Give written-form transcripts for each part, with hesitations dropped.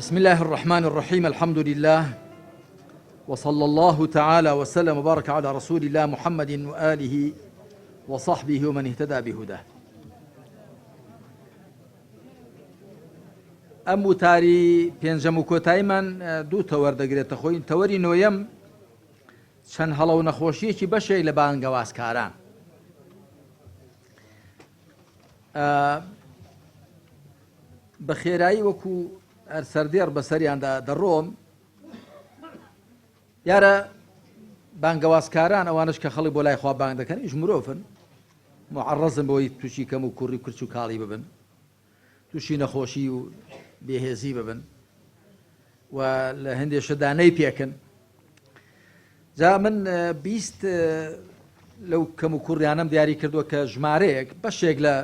بسم الله الرحمن الرحیم الحمد لله وصلى الله تعالى وسلم وبارك على رسول الله محمد وآله وصحبه ومن اهتدى بهداه. ئەم وتاری پێنجەم و کۆتاییمان دوو تەوەر دەگرێتە خۆی تەوەری نۆیەم چەند هەڵە و نەخۆشیەکی بەشێک لە بانگەوازکاران بە خێرایی وەکو هەر سەردێڕ بەسەریاندا دەڕۆم یارە بانگەوازکاران ئەوانش کە خەڵک بۆ لای خوا بانگ دەکەن ئیش مرۆڤن معڕزن بۆی تووشی کەم و کوڕی کرچ و کاڵی ببن تووشی نەخۆشی و بێهێزی ببن و لە هەندێک شتدا نەیپێکن جا من 20 لەو کەم و کوڕیانم دیاری کردووە کە ژمارەیەک بەشێک لە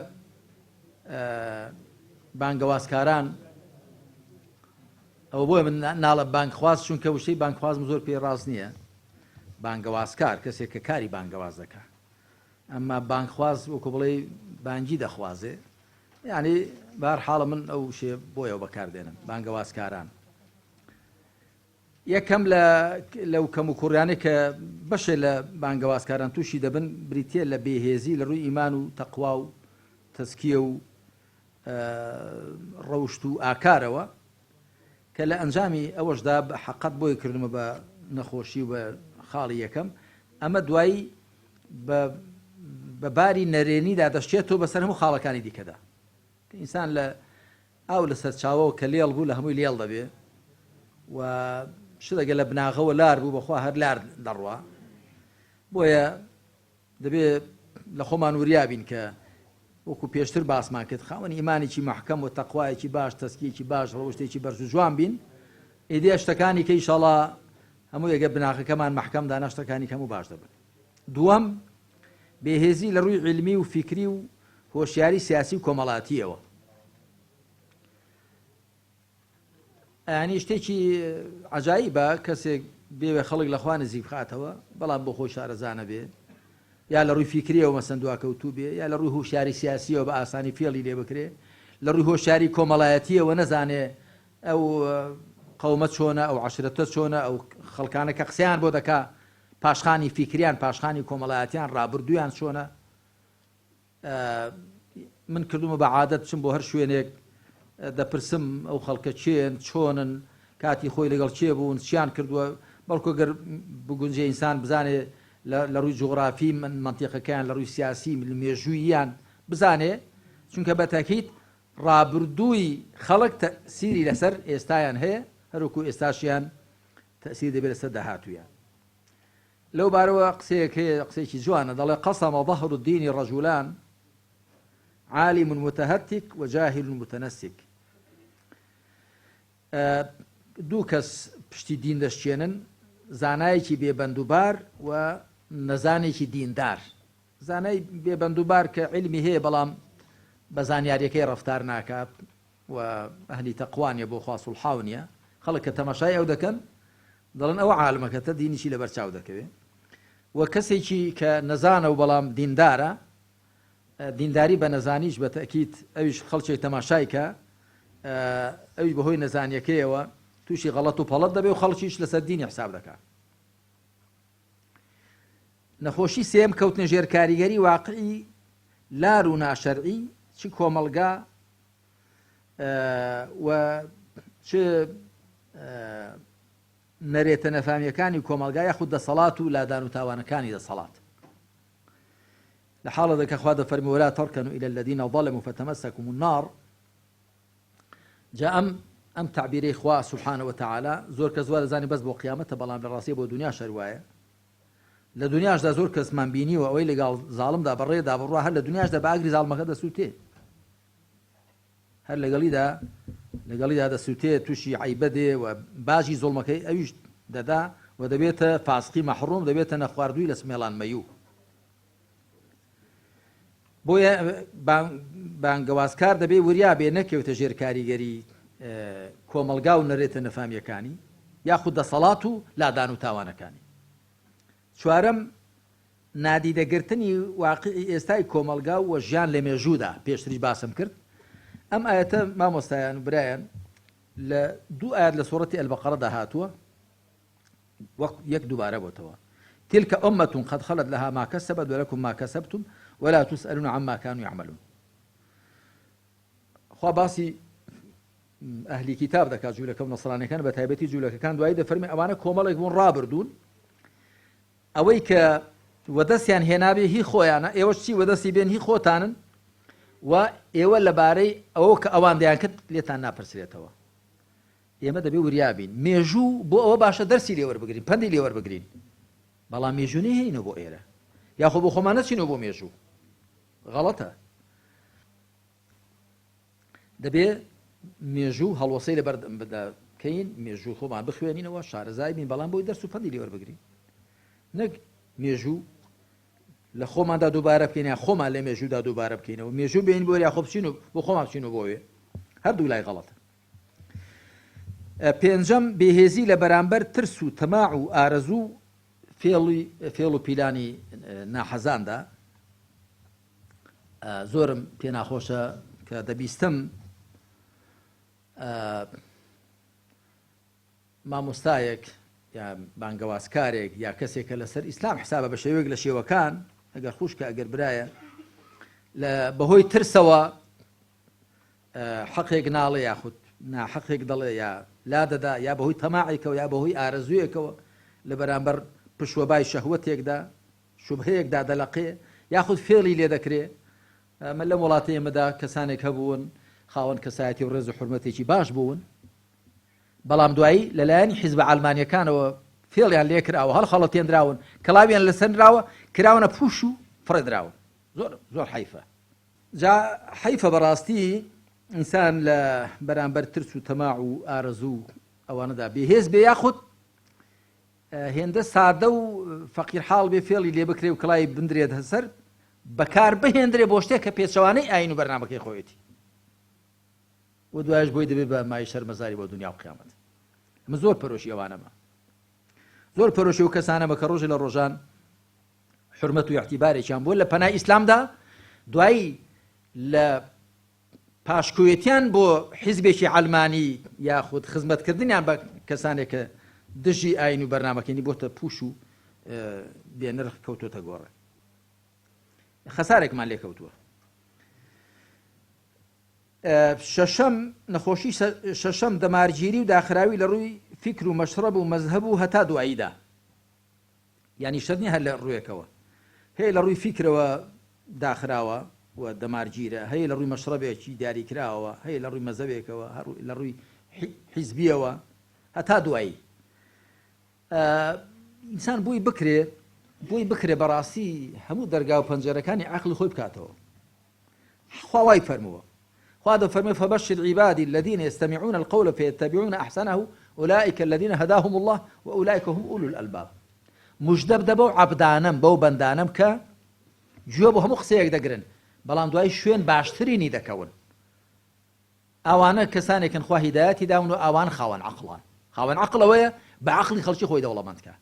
بانگەوازکاران ئەوە بۆیە من ناڵە بانگخواز چونکە وشەی بانگخوازم زۆر پێی ڕاست نییە بانگەوازکار کەسێک کە کاری بانگەواز دەکات ئەمما بانگخواز وەکو بڵێ بانگی دەخوازێ یعنی بار حاڵە من ئەو شێ بۆیەوە بەکاردێنم بانگەوازکاران یەکەم لە لەو کەم و کوڕیانەی کە بەشێ لە بانگەوازکاران تووشی دەبن بریتە لە بێهێزی لە ڕووی ئیمان و تەقوا و تەزکیە و ڕەوشت و ئاکارەوە کە لە ئەنجامی ئەوەشدا بە حەقەت بۆی کردمە بە نەخۆشی و بە خاڵی یەکەم ئەمە دوایی بە باری نەرێنیدا دەشتێتەوە بەسەر هەموو خاڵەکانی دیکەدا ئینسان لە ئاو لە سەرچاوەوە کە لێڵ بوو لە هەمووی لێڵ دەبێ و شتەگە لە بناغەوە لار بوو بەخوا هەر لار دەڕوا بۆیە دەبێ لە خۆمان وریا بین کە وەکو پێشتر باسمان کرد خاوەنی ئیمانێکی مەحکەم و تەقوایەکی باش تەسکیەکی باش ڕەوشتێکی بەرز و جوان بین ئیدی شتەکانی کە ئیشەڵا هەموو یەگە بناغەکەمان مەحکەم دانا شتەکانی هەموو باش دەبن دووەم بێهێزی لە ڕووی عیلمی و فیکری و هۆشیاری سیاسی و کۆمەڵاتیەوە ئەیانی شتێکی عەجایبە کەسێک بێوێ خەڵک لە خوا نزیک بخاتەوە بەڵام بۆ خۆی شارەزا نەبێ یا لە ڕووی فیکریەوە مەسەن دواکەوتوو بێ یا لە ڕووی هۆشیاری سیاسیەوە بە ئاسانی فێڵی لێ بکرێ لە ڕووی هۆشیاری کۆمەڵایەتیەوە نەزانێ ئەو قەومە چۆنە ئەو عشرەتە چۆنە ئەو خەڵکانە کە قسەیان بۆ دەکا پاشخانی فیکریان پاشخانی کۆمەڵایەتیان ڕابردوویان چۆنە من کردومە بە عادەت بچم بۆ هەر شوێنێک دەپرسم ئەو خەڵکە کێن چۆنن کاتی خۆی لەگەڵ کێ بوون چیان کردووە بەڵکو گەر بگونجێ ئینسان بزانێ لە ڕووی جوغرافی من مەنتیقەکەیان لە ڕووی سیاسی مێژووییان بزانێ چونکە بە تاکید ڕابردووی خەڵک تەسیری لەسەر ئێستایان هەیە هەروکو ئێستاشیان تەسیر دەبێت لەسەر داهاتوویان لەو بارەوە قسەیەک هەیە قسەیەکی جوانە دەڵێ قسم ظهر الدین رجلان عالم متهتک و جاهل متنسک دوو کەس پشتی دین دەشکێنن زانایەکی بێ بەندوبار و نەزانێکی دیندار زانای بێ بەندوبار کە عیلمی هەیە بەڵام بە زانیاریەکەی ڕەفتار ناکات و ئەهلی تەقوا نیە بۆ خوا سوڵحاو نیە خەڵک کە تەماشای ئەو دەکەن دەڵێن ئەوە عالمەکەتە دینیشی لەبەر چاو دەکەوێ و کەسێکی کە نەزانە و بەڵام دیندارە دینداری بە نەزانیش بە تەکیت ئەویش خەڵکێک تەماشای کە ئەویش بەهۆی نەزانیەکەیەوە تووشی غەڵەت و پەڵەت دەبێ و خەڵکیش لەسەر دینی حساب دەکات نەخۆشی سێم کەوتنە ژێر کاریگەری واقعی لار و ناشەرعی چ کۆمەڵگا و چ نەرێتە نەفامیەکانی کۆمەڵگا یاخود دەسەڵات و لادان و تاوانەکانی دەسەڵات لە حاڵەدا کە خوا دەفەرمی ولا تركنوا إلى الذين ظلموا فتمسكم النار جا ئەم ئەم تعبیرەی خوا سبحانه وتعالى زۆر کەس وا دەزانی بەس بۆ قیامەتە بەڵام لە ڕاستیە بۆ دنیا شەر وایە لە دنیاشدا زۆر کەسمان بینیوە ئەوەی لەگەڵ زاڵمدا بەڕێدا بڕوا هەر لە دنیاشدا بە ئاگری زاڵمەکە دەسووتێ هەر لەگەڵیدا لەگەڵیدا دەسووتێ تووشی عەیبە دێ و باجی زوڵمەکەی ئەویش دەدا و دەبێتە فاسقی مەحڕوم دەبێتە نەخواردووی لە سمێڵان مەیوو بۆیە بانگەوازکار دەبێ وریا بێ نەکەوێتە ژێر کاریگەری کۆمەڵگا و نەرێتە نەفامیەکانی یاخود دەسەڵات و لادان و تاوانەکانی چوارەم نادیدەگرتنی واقیعی ئێستای کۆمەڵگا و ژیان لە مێژوودا، پێشتریش باسم کرد ئەم ئایەتە مامۆستایان و برایان. لە دوو ئایەت لە سوڕەتی البقرەدا هاتووە وەک یەک دووبارە بۆتەوە تلك أمة قد خلت لها ما كسبت ولكم ما كسبتم ولا تسألون عما كانوا يعملون. خوا باسی ئەهلی کیتاب دەکات جوولەکە و نەسرانیەکان بە تایبەتی جوولەکەکان دوایی دەفەرمی ئەوانە کۆمەڵێک بوون ڕابردوون ئەوەی کە وەدەستیان هێنابێ هی خۆیانە ئێوەش چی وەدەستی بێن هی خۆتانن و ئێوە لەبارەی ئەوە کە ئەوان دەیان کرد لێتان ناپرسرێتەوە. ئێمە دەبێ وریا بین مێژوو بۆ ئەوە باشە دەرسی لێوەربگرین پەندی لێوەربگرین بەڵام مێژوو نەهێنینەوە بۆ ئێرە یاخۆ بۆ خۆمان نەچینەوە بۆ مێژوو غەڵەتە. دەبێ مێژوو هەڵوەسەی لەبەر بکەین، مێژوو خۆمان بخوێنینەوە، شارەزای بین، بەڵام بۆی دەرس و پەندی لێوەربگرین، نەک مێژوو لە خۆماندا دووبارە بکەین یا خۆمان لە مێژوودا دووبارە بکەینەوە، مێژوو بێین بۆ یاخۆ بچین و بۆ خۆمان بچین و بۆوێ، هەردوو لای غەڵەتە. پێنجەم، بێهێزی لە بەرامبەر ترس و تەماع و ئارەزوو فێڵی فێڵ و پیلانی ناحەزاندا. زۆرم پێ ناخۆشە کە دەبیستم مامۆستایەک یا بانگەوازکارێک یا کەسێک کە لەسەر ئیسلام حسابە بە شێوەیەک لە شێوەکان ئەگەر خوشکە ئەگەر برایە لە بەهۆی ترسەوە حەقێک ناڵێ یاخود ناحەقێک دەڵێ یا لا دەدا یا بەهۆی تەماعێکەوە یا بەهۆی ئارەزوویەکەوە لە بەرامبەر پشوەبای شەهوەتێکدا شوبهەیەک دادەلەقێ یاخود فێڵی لێ دەکرێ. ئەمە لەم وڵاتەی ئێمەدا کەسانێک هەبوون خاوەن کەسایەتی و ڕێز و حورمەتێکی باش بوون، بەڵام دوایی لەلایەن حیزبە عەلمانیەکانەوە فێڵیان لێ کراوە، هەڵخەڵەتێنراون، کڵاویان لەسەر نراوە، کراونە پوش و فڕێدراون. زۆر زۆر حەیفە. جا حەیفە بەڕاستی ئینسان لە بەرامبەر ترس و تەماع و ئارەزوو ئەوانەدا بێهێز بێ یاخود هێندە سادە و فەقیر حاڵ بێ فێڵی لێ بکرێ و کڵاوی بندرێتە سەر، بەکار بهێندرێ بۆ شتێک کە پێچەوانەی ئایین و بەرنامەکەی خۆیەتی و دوایش بۆی دەبێ بە مایەی شەرمەزاری بۆ دونیا و قیامەت. من زۆر پەرۆشی ئەوانەمە، زۆر پەرۆشی ئەو کەسانەمە کە ڕۆژێ لە ڕۆژان حورمەت و ئیعتیبارێکیان بووە لە پەنای ئیسلامدا، دوایی لە پاشکۆیەتیان بۆ حیزبێکی عەلمانی یاخود خزمەتکردنیان بە کەسانێک کە دژی ئاین و بەرنامەکەنی بۆتە پوش و بێ نرخ کەوتۆتە گۆڕێ. خەسارێکمان لێکەوتووە. شەشەم، نەخۆشی شەشەم دەمارگیری و داخراوی لە ڕووی فیکر و مەشرەب و مەزهەب و هەتا دواییدا. یانی شەرت نیە هەر لە ڕووێکەوە هەیە لە ڕووی فیکرەوە داخراوە و دەمارگیرە، هەیە لە ڕووی مەشرەبێکی دیاریکراوەوە، هەیە لە ڕووی مەزەبێکەوە، لە ڕووی حیزبیەوە هەتا دوایی. ئینسان بۆی بکرێ بۆی بکرێ بەڕاستی هەموو دەرگا و پەنجەرەکانی عەقڵی خۆی بکاتەوە. خوا وای فەرمووە. خوا دەفەرموێ فبشر عبادی الذین یستمعون القول فیتبعون احسنه اولئک الذین هداهم الله واولئک هم اولو الالباب. مژدە بدە بەو عەبدانەم، بەو بەندانەم کە گوێ بۆ هەموو قسەیەک دەگرن، بەڵام دوای شوێن باشترینی دەکەون. ئەوانە کەسانێکن خوا هیدایەتی داون و ئەوان خاوەن عەقڵان. خاوەن عەقڵ ئەوەیە بە عەقڵی خەڵکی خۆی دەوڵەمەند کا.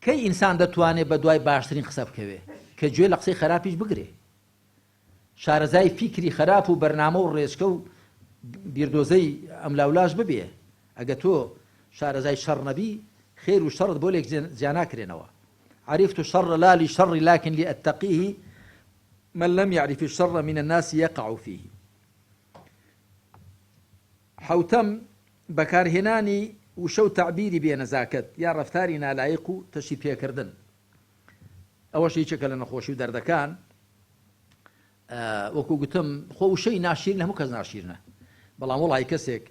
کەی ئینسان دەتوانێ بە دوای باشترین قسە بکەوێ؟ کە گوێ لە قسەی خەراپیش بگرێ. شارەزای فیکری خەراپ و بەرنامە و ڕێچکە و بیردۆزەی ئەملاولاش ببێ. ئەگە تۆ شارەزای شەڕ نەبی، خێر و شەڕت بۆ لێک جیا ناکرێنەوە. عرفت الشر لا للشر لكن لأتقيه من لم يعرف الشر من الناس يقع فيه. حەوتەم، بەکارهێنانی وشە و تەعبیری بێ نەزاکەت یا ڕەفتاری نالایق و تەشهیر پێکردن، ئەوەش یەکێکە لە نەخۆشی و دەردەکان، وەکو گوتم خۆ وشەی ناشیرین هەموو کەس ناشیرنە، بەڵام وەڵی کەسێک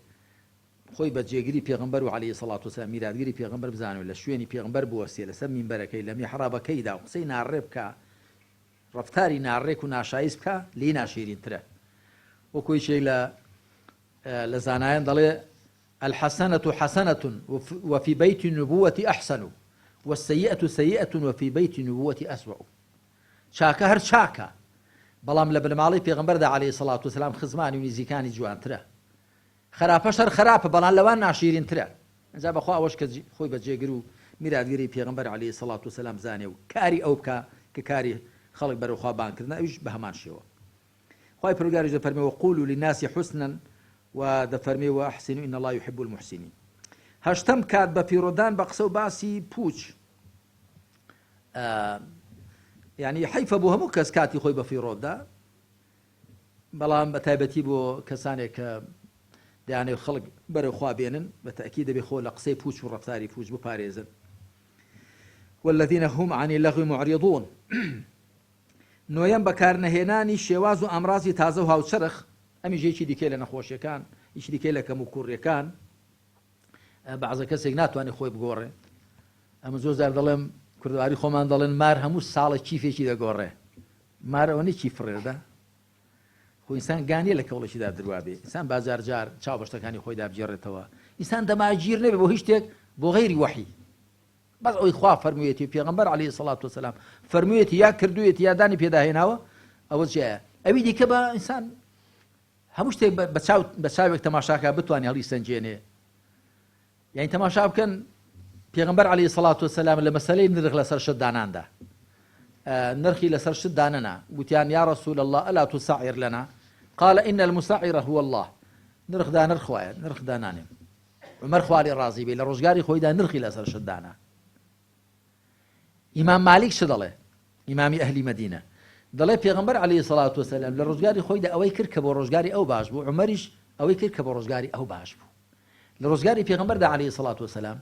خۆی بە جێگری پێغەمبەر و عەلەیهی سەڵات وسلام میراتگری پێغەمبەر بزانێ و لە شوێنی پێغەمبەر بوەستێ لەسەر مینبەرەکەی لە میحرابەکەیدا و قسەی ناڕێ بکا ڕەفتاری ناڕێک و ناشایست بکا لێی ناشیرینترە وەکو یەکێک لە لە زانایان دەڵێ الحسنة حسنة وفي بيت النبوة أحسن والسيئة سيئة وفي بيت النبوة أسوأ چاکە هەر چاکە بەڵام لە بنەماڵەی پێغەمبەردا عەلەیهی سەڵات وسلام خزمانی و نزیکانی جوانترە خراپەش هەر خراپە بەڵام لەوان ناشیرینترە ئینجا بەخوا ئەوەش کە خۆی بە جێگر و میراتگری پێغەمبەر عەلەیهی سەڵات وسلام بزانێ و کاری ئەو بکا کە کاری خەڵک بەرەو خوا بانگ کردنە ئەویش بە هەمان شێوە خوای پەروەردگاریش دەفەرمێ وقولوا للناس حسنا. و دەفەرمێ وأحسنوا إن الله يحب المحسنين. هەشتەم کات بە فیڕۆدان بە قسە و باسی پوچ یعنی حەیفە بۆ هەموو کەس کاتی خۆی بە فیڕۆدا بەڵام بە تایبەتی بۆ کەسانێک کە دەیانەوێت خەڵک بەرەو خوا بێنن بە تەئکید دەبێت خۆ لە قسەی پوچ و ڕەفتاری پوچ بپارێزن والذین هم عن اللغو معرضون. نۆیەم بەکارنەهێنانی شێواز و ئامرازی تازە و هاوچەرخ، ئەمیش یەکی دیکەی لە نەخۆشیەکان، یەکی دیکەی لە کەموکوڕیەکان، بەعزە کەسێک ناتوانێت خۆی بگۆڕێ. ئەمە زۆر جار دەڵێم کوردەواری خۆمان دەڵێن مار هەموو ساڵە کیفێکی دەگۆڕێ، مار ئەوە نیە کیف فڕێدا، خۆ ئینسان گانیە لە کەوڵێکیدا دروا بێ، ئینسان با جار جار چاو بە شتەکانی خۆیدا بگێڕێتەوە، ئینسان دەمارگیر نەبێ بۆ هیچ شتێک بۆ غەیری وەحی. بەس ئەوەی خوا فەرموویەتی و پێغەمبەر عەلەیهی سەڵات وسەلام فەرموویەتی یا کردوویەتی یا دانی پێدا هێناوە ئەوە جیایە. ئەوی دیکە بە ئینسان هەموو شتێک بە چاوێک تەماشاکە بتوانێ هەڵی سەنگێنێ. یعنی تەماشا بکەن پێغەمبەر عەلەیهی سەڵات وسەلام لە مەسەلەی نرخ لەسەر شت داناندا نرخی لەسەر شت دانەنا، گوتیان یا رسول الله الا تسعر لنا قال ان المسعر هو الله، نرخ دانەر خوایە نرخ دانانێم. عومەر خوا لێ ڕازی بێ لە ڕۆژگاری خۆیدا نرخی لەسەر شت دانا. ئیمام مالیک چ دەڵێ؟ ئیمامی ئەهلی مەدینە دەڵێ پێغەمبەر عەلەیهی سەڵات وسەلام لە ڕۆژگاری خۆیدا ئەوەی کرد کە بۆ ڕۆژگاری ئەو باش بوو، عومەریش ئەوەی کرد کە بۆ ڕۆژگاری ئەو باش بوو. لە ڕۆژگاری پێغەمبەردا عەلەیهی سەڵات وسەلام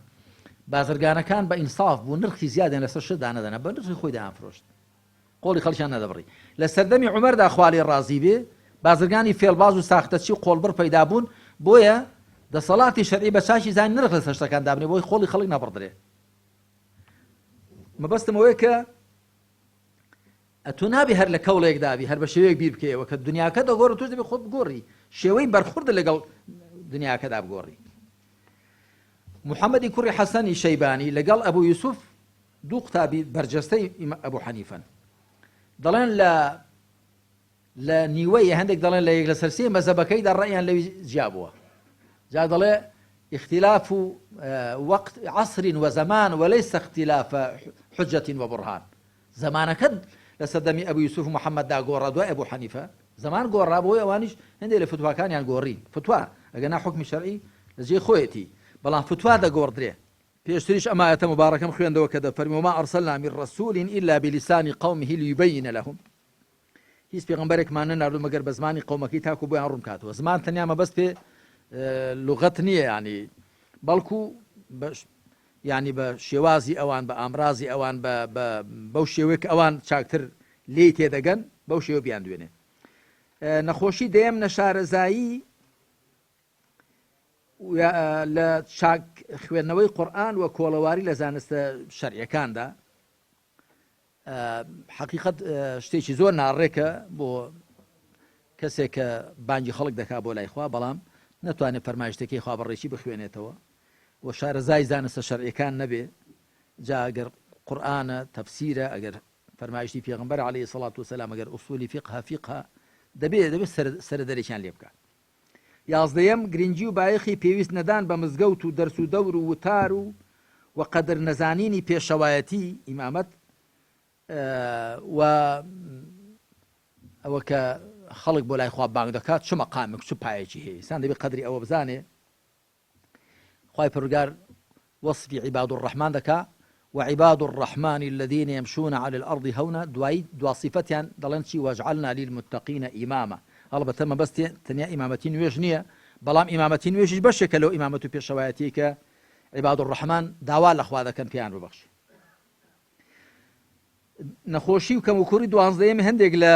بازرگانەکان بە ئینساف بوو نرخی زیادیان لەسەر شت دانەدەنا، بە نرخی خۆی دەیانفرۆشت. قۆڵی خەڵکیان نەدەبڕی. لە سەردەمی عومەردا خوا لێی ڕازی بێ، بازرگانی فێڵباز و ساختەچی و قۆڵبڕ پەیدا بوون، بۆیە دەسەڵاتی شەرعی بە چاکی زانی نرخ لەسەر شتەکان دابنێ بۆی قۆڵی خەڵک نەبڕدرێ. مەبەستم ئەوەیە کە ئەتۆ نابێ هەر لە کەوڵێکدا بی، هەر بە شێوەیەک بیر بکەیەوە کە دنیاکە دەگۆڕێ، تۆش دەبێ خۆت بگۆڕی، شێوەی بەرخوردت لەگەڵ دنیاکەدا بگۆڕی. محەممەدی کوڕی حەسەنی شەیبانی لەگەڵ ئەبوو یوسف دوو قوتابی بەرجەستەی ئەبو حەنیفەن دەڵێن لە لە نیوەی هەندێک دەڵێن لە یەک لەسەر سێ مەزەبەکەیدا ڕەیان لەوی جیا بووە جا دەڵێ اختلاف وقت عصر وزمان وليس اختلاف حجة وبرهان زمانەکە لە سەردەمی ئەبو یوسف و محەممەددا گۆڕا دوای ئەبو حەنیفە زمان گۆڕا بۆی ئەوانیش هەندێک لە فتواکانیان گۆڕی فتوا ئەگەنا حکمی شەرعی لە جێی خۆیەتی بەڵام فتوا دەگۆڕدرێ پێشتریش ئەم ئایەتە موبارەکەم خوێندەوە کە دەفەرموێ، وما ارسلنا من رسول الا بلسان قومه لیبین لهم، هیچ پێغەمبەرێکمان نەناردوو مەگەر بە زمانی قەومەکەی تاکو بۆیان ڕوون بکاتەوە. زمان تەنیا مەبەست پێ لوغەت نییە یانی بەڵکو یانی بە شێوازی ئەوان بە ئامرازی ئەوان بەو شێوەیە کە ئەوان چاکتر لێی تێدەگەن بەو شێوە بیان دوێنێ. نەخۆشی دەیەم نەشارەزایی لە چاک خوێندنەوەی قورئان و کۆڵەواری لە زانستە شەرعیەکاندا حەقیقەت شتێکی زۆر ناڕێکە بۆ کەسێک کە بانگی خەڵک دەکا بۆ لای خوا بەڵام نەتوانێت فەرمایشتەکەی خوا بەڕێکی بخوێنێتەوە و شارەزای زانستە شەرعیەکان نەبێ جا ئەگەر قورئانە تەفسیرە ئەگەر فەرمایشتی پێغەمبەر عەلەیهی سەڵات وسەلام ئەگەر ئوسولی فیقهە فیقهە دەبێ دەبێ سەرەدەرێکیان لێ بکات یازدەیەم، گرنگی و بایەخی پێویست نەدان بە مزگەوت و دەرس و دەور و وتار و و قەدر نەزانینی پێشەوایەتی، ئیمامەت، و ئەوە کە خەڵک بۆ لای خوا بانگ دەکات چ مەقامێک و چ پایەکی هەیە ئینسان دەبێت قەدری ئەوە بزانێ. خوای پەروەردگار وەسفی عیباد الرحمن دەکا، وعباد الرحمن الذین یمشون علی الارض هونا، دوایی دوا سیفەتیان دەڵێن چی، واجعلنا للمتقین اماما، هەڵبەتە مەبەست تەنیا ئیمامەتی نوێژ نییە، بەڵام ئیمامەتی نوێژیش بەشێکە لەو ئیمامەت و پێشەوایەتیەی کە عباد الرحمن داوا لە خوا دەکەن پێیان ببەخشێ. نەخۆشی و کەموکوڕی دوانزدەیەمی هەندێک لە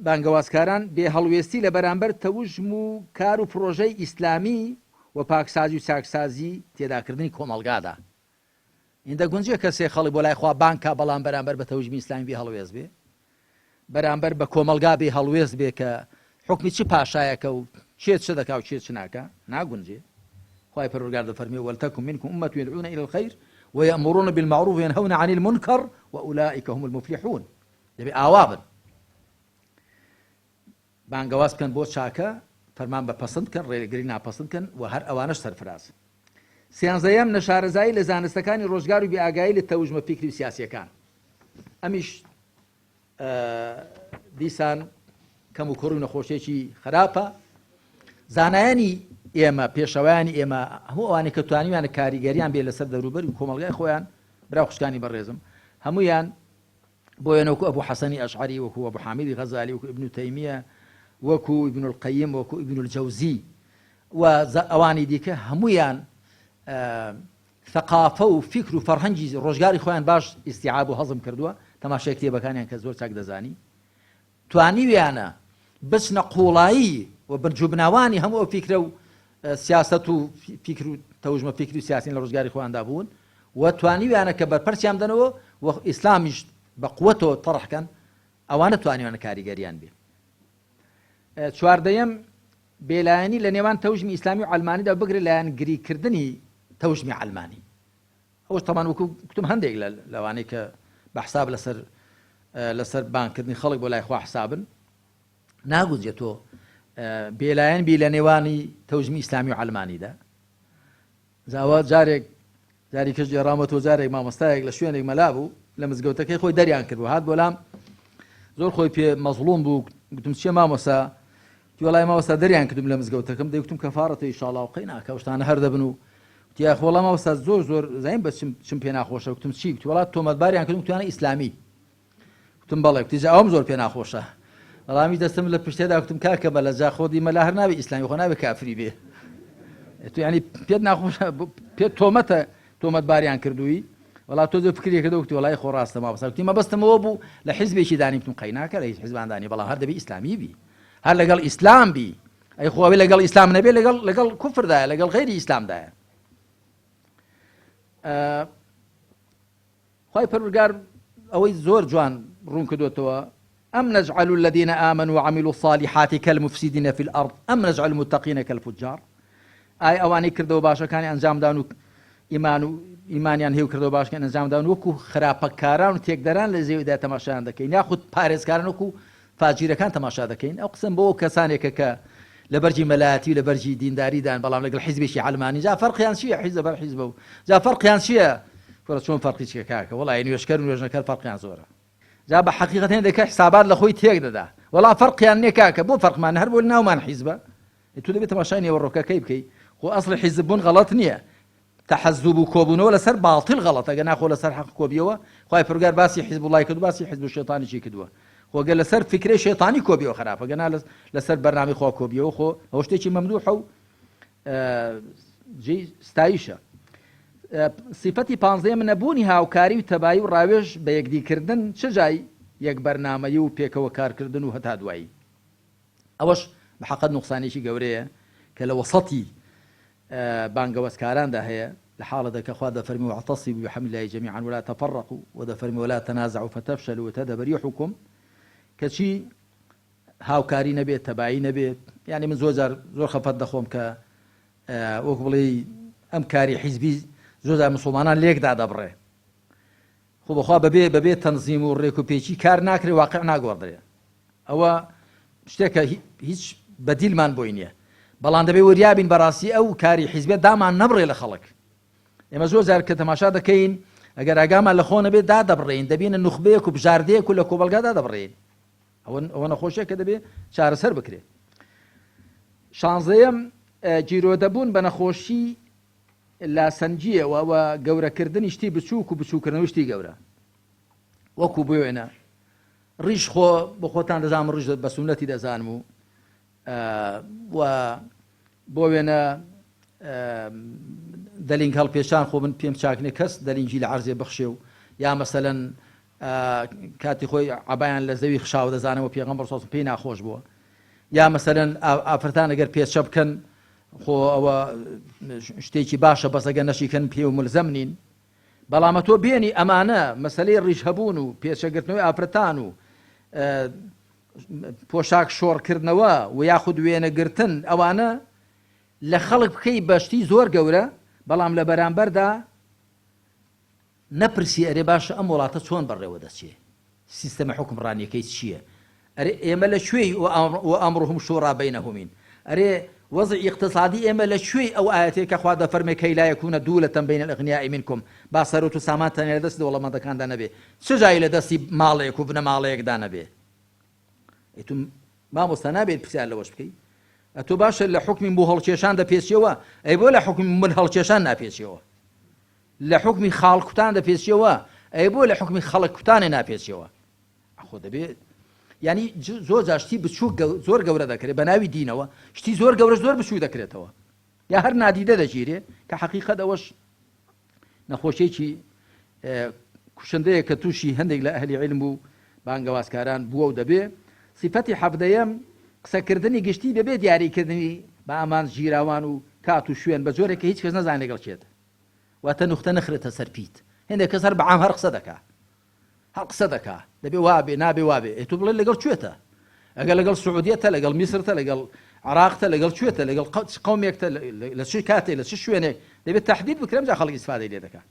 بانگەوازکاران بێ هەڵوێستی لە بەرامبەر تەوژم و کار و پڕۆژەی ئیسلامی و پاکسازی و چاکسازی تێداکردنی کۆمەڵگادا. ئین دەگونجێ کەسێک خەڵک بۆ لای خوا بانگ کا بەڵام بەرامبەر بە تەوژمی ئیسلامی بێ هەڵوێست بێ؟ بەرامبەر بە کۆمەڵگا بێ هەڵوێست بێ کە حوکمی چ پاشایەکە و کێ چ دەکا و کێ چ ناکا؟ ناگونجێ. خوای پەروەردگار دەفەرموێ، ولتکن منکم امة یدعون الی الخیر ویامرون بالمعروف وینهون عن المنکر واولئک هم المفلحون. دەبێ ئاوا بن. بانگەواز بکەن بۆ چاکە، فەرمان بە پەسند بکەن، ڕێگری ناپەسند بکەن و هەر ئەوانەش سەرفرازن. سیانزەیەم، نەشارەزایی لە زانستەکانی ڕۆژگار و بێئاگایی لە تەوژمە فیکری و سیاسییەکان. ئەمیش دیسان کەم و کوڕی و نەخۆشیەکی خراپە. زانایانی ئێمە، پێشەوایانی ئێمە، هەموو ئەوانەی کە توانیویانە کاریگەریان بێ لەسەر دەوروبەری و کۆمەڵگای خۆیان، برا و خوشکانی بەڕێزم، هەموویان بۆ وێنە وەکو ئەبو حەسەنی ئەشعەری، وەکو ئەبو حامیدی غەزالی، وەکو ئیبن تەیمیە، وەکو ئیبن القەیم، وەکو ئیبن الجەوزی و ئەوانی دیکە هەموویان ثەقافە و فیکر و فەرهەنگی ڕۆژگاری خۆیان باش ئیستیعاب و هەزم کردووە، تەماشای کتێبەکانیان کە زۆر چاک دەزانی توانیویانە بچنە قوڵایی و بنجوبناوانی هەموو ئەو فیکرە و سیاسەت و فیکر و تەوژمە فیکری و سیاسین لە ڕۆژگاری خۆیاندا بوون و توانیویانە کە بەرپەرچیان بدەنەوە و ئیسلامیش بە قوەتەوە تەڕح کەن، ئەوانە توانیویانە کاریگەریان بێ. چواردەیەم، بێلایەنی لە نێوان تەوژمی ئیسلامی و عەلمانیدا و بگرە لایەنگریکردنی تەوژمی عەلمانی. ئەوەش تەبان وەکو کوتم هەندێک لە لەوانەی کە بە حساب لەسەر لەسەر بانگکردنی خەڵک بۆ لای خوا حسابن ناگونجێت تۆ بێلایەن بی لە نێوانی تەوژمی ئیسلامی و عەلمانیدا. جا جارێک جاری کەش گێڕامە تۆ جارێک مامۆستایەک لە شوێنێک مەلا بوو لە مزگەوتەکەی خۆی دەریان کرد و هات بۆلام زۆر خۆی پێ مەزڵوم بوو گوتم چیە مامۆستا وڵای مامۆستا دەریان کردم لە مزگەوتەکەم دەیگوتم کەفارەتە ئیشاڵا و قەی ناکە شتانە هەر دەبن و وتی یاخ وەڵا مامۆستا زۆر زۆر زانیم بە چم چم پێ ناخۆشە گوتم چی گوتی وەڵا تۆمەتباریان کردم گوتیانە ئیسلامی گوتم بەڵێ گوتی جا ئەوم زۆر پێ ناخۆشە بەڵامی دەستم لە پشتێدا گوتم کاکە بەلە جا خۆ دی مەلا هەر نابێ ئیسلامی خۆ نابێ کافری بێ تو یعنی پێت ناخۆشە پێت تۆمەتە تۆمەتباریان کردووی وەڵا تۆ زۆر فکری کردەوە گوتی وەڵای خۆ ڕاستە مامۆستا گوتی مەبەستم ئەوە بوو لە حیزبێکی دانی گوتم قەیناکە لە هیچ حیزبان دانی بەڵام هەر دەبێ ئیسلامی بی هەر لەگەڵ ئیسلام بی ئەی خۆ ئەوەی لەگەڵ ئیسلام نەبێ لەگەڵ لەگەڵ کوفردایە لەگەڵ غەیری ئیسلامدایە خوای پەروەردگار ئەوەی زۆر جوان ڕوون کردۆتەوە، ئەم نجعل الذین آمنوا وعملوا الصالحات کالمفسدین فی الارض ام نجعل المتقین کالفجار ئایا ئەوانەی کردەوە باشەکانی ئەنجامدان و ئیمان و ئیمانیان هەیە و کردەوە باشەکان ئەنجامدان وەکو خراپەکاران و تێکدەران لە زەویدا تەماشایان دەکەین یاخود پارێزکاران وەکو فاجیرەکان تەماشا دەکەین. ئەو قسەم بۆ ئەو کەسانێکە کە لە بەرگی مەلایەتی و لە بەرگی دینداریدان بەڵام لەگەڵ حیزبێکی عەلمانی جا فەرقیان چییە حیزب هەر حیزبە و جا فەرقیان چییە کورە چۆن فەرقی چییە کاکە وەڵای نوێژکەر و نوێژنەکەر فەرقیان زۆرە جا بە حەقیقەت هێندێک کە حسابات لە خۆی تێک دەدا وەڵا فەرقیان نییە کاکە بۆ فەرقمان هەر بۆ ناومان حیزبە تۆ دەبێت تەماشای نێوەڕۆکەکەی بکەی خۆ ئەسڵی حیزب بوون غەڵەت نییە تەحەزوب و کۆبوونەوە لەسەر باتیڵ غەڵەتە گەر نا خۆ لەسەر حەق کۆبیەوە خوای پەروەردگار باسی حیزب اللەی کردو باسی حیزب شەیتانیشی کردووە خۆ گەر لەسەر فیکرەی شەیتانی کۆبیەوە خراپە گەر نا لەسەر بەرنامەی خوا کۆبیەوە خۆ ئەوە شتێکی مەمدوحە و جێی ستایشە. سیفەتی پانزەیەم نەبوونی هاوکاری و تەبایی و ڕاوێژ بە یەکدیکردن چ جای یەک بەرنامەیی و پێکەوە کارکردن و هەتا دوایی ئەوەش بە حەقەت نوقسانێکی گەورەیە کە لە وەسەتی بانگەوەزکاراندا هەیە، لە حاڵێکدا کە خوا دەفەرموێ، واعتصموا بحبل اللە جمیعا ولا تفرقوا، وە دەفەرموێ، ولا تنازعوا فتفشلوا وتذهب ريحكم، کەچی هاوکاری نەبێت، تەبایی نەبێت، یانی من زۆر جار زۆر خەفەت دەخۆم کە وەک بڵێی ئەم کاری حیزبی زۆر جار مسوڵمانان لێک دادەبڕێ، خۆ بەخوا بەبێ بەبێ تەنزیم و ڕێک و پێکی کار ناکرێ واقع ناگۆڕدرێ ئەوە شتێکە هیچ بەدیلمان بۆی نییە بەڵام دەبێ وریابین بەڕاستی ئەو کاری حیزبێت دامان نەبڕێ لە خەڵک ئێمە زۆر جار کە تەماشا دەکەین ئەگەر ئاگامان لە خۆ نەبێت دادەبڕین دەبینە نوخبەیەک و بژاردەیەک و لە کۆمەڵگا دادەبڕین ئەوە نەخۆشیە کە دەبێ چارەسەر بکرێت شانزەیەم گیرۆدەبوون بە نەخۆشی لاسەنگییەوە و گەورەکردنی شتی بچووک و بچووکردنەوەی شتی گەورە وەکو بۆ وێنە ڕیش خۆ بۆ خۆتان دەزانم ڕیش بە سونەتی دەزانم و و بۆ وێنە دەلینگ هەڵپێچان خۆ من پێم چاکنێ کەس دەلینگی لە عەرزێ بخشێ و یا مەسەلەن کاتی خۆی عەبایان لە زەوی خشاوە دەزانەوە پێغەمبەر صلی پێی ناخۆش بووە یا مەسەلەن ئافرەتان ئەگەر پێچە بکەن خۆ ئەوە شتێکی باشە بەس ئەگەر نەشیکەن پێ و ملزەم نین بەڵام تۆ بێنی ئەمانە مەسلەی ڕیش هەبوون و پێچەگرتنەوەی ئافرەتان و پۆشاک شۆڕکردنەوە و یاخود وێنەگرتن ئەوانە لە خەڵک بکەی بەشتی زۆر گەورە بەڵام لە بەرامبەردا نەپرسی ئەرێ باشە ئەم وڵاتە چۆن بەڕێوە دەچێ؟ سیستەمە حوکمڕانیەکەی چییە؟ ئەرێ ئێمە لە کوێی وامرهم شورا بینهمین؟ ئەرێ وەزعی ئیقتسادی ئێمە لە کوێی ئەو ئایەتەی کە خوا دەفەرمێ کەی لا یکون دولة بین الاغنیاء منکم با سەروەت و سامان تەنیا لە دەستی دەوڵەمەندەکاندا نەبێ چ جای لە دەستی ماڵێک و بنەماڵەیەکدا نەبێ؟ ئەی تو مامۆستا نابێت پرسیار لەوەش بکەی؟ ئەتۆ باشە لە حوکمی موو هەڵکێشان دەپێچیەوە، ئەی بۆ لە حوکمی مل هەڵکێشان ناپێچیەوە؟ لە حوکمی خاڵ کوتان دەپێچیەوە، ئەی بۆ لە حوکمی خەڵک کوتانێ ناپێچیەوە؟ خۆ دەبێ یعنی زۆر جار شتی بچووک زۆر گەورە دەکرێت بە ناوی دینەوە، شتی زۆر گەورە زۆر بچوو دەکرێتەوە یا هەر نادیدە دەگیرێ کە حەقیقەت ئەوەش نەخۆشیەکی کوشندەیە کە تووشی هەندێک لە ئەهلی عیلم و بانگەوازکاران بووە و دەبێ. سیفەتی حەڤدەیەم، قسەکردنی گشتی بەبێ دیاریکردنی بە ئامانج گیراوان و کات و شوێن بە جۆرێک کە هیچ کەس نەزانێت لەگەڵ کێتە. واتە نوختە نەخرێتە سەر پیت. هەندێک کەس هەر بە عام هەر قسە دەکا. هەر قسە دەکا. دەبێ وابێ، نابێ وابێ. ئێ تۆ بڵێ لەگەڵ کوێتە؟ ئەگەر لەگەڵ سعودیەتە، لەگەڵ میسرتە، لەگەڵ عراقتە، لەگەڵ کوێتە، لەگەڵ چ قەومێکتە، لە چ کاتێ، لە چ شوێنێک، دەبێت تەحدید بکرێ ئەمجا خەڵک ئیسفادەی لێ دەکا.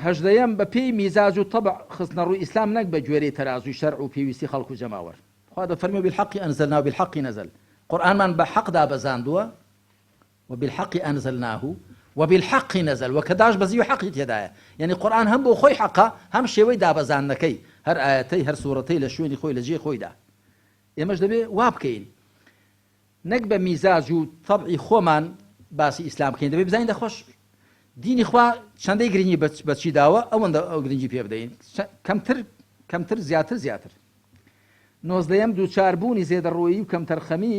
هەژدەیەم، بە پێی میزاج و تەبع خستنەڕووی ئیسلام نەک بە گوێرەی تەرازووی شەرع و پێویستی خەڵک و جەماوەر. خوا دەفەرموێ بالحق انزلناه بالحق نزل، قورئانمان بە حەق دابەزاندووە، وبالحق انزلناه وبالحق نزل، وە کە داش بەزی و حەقی تێدایە، یەعنی قورئان هەم بۆ خۆی حەقە هەم شێوەی دابەزاندنەکەی، هەر ئایەتەی هەر سوڕەتەی لە شوێنی خۆی لە جێی خۆیدا. ئێمەش دەبێ وا بکەین نەک بە میزاج و تەبعی خۆمان باسی ئیسلام بکەین، دەبێ بزانین دەخۆش دینی خوا چەندەی گرنگی بە چی داوە ئەوەندە ئەو گرنگی پێ بدەین، کەمتر کەمتر زیاتر زیاتر. نۆزدەیەم، دووچاربوونی زێدەڕۆیی و کەمتەرخەمی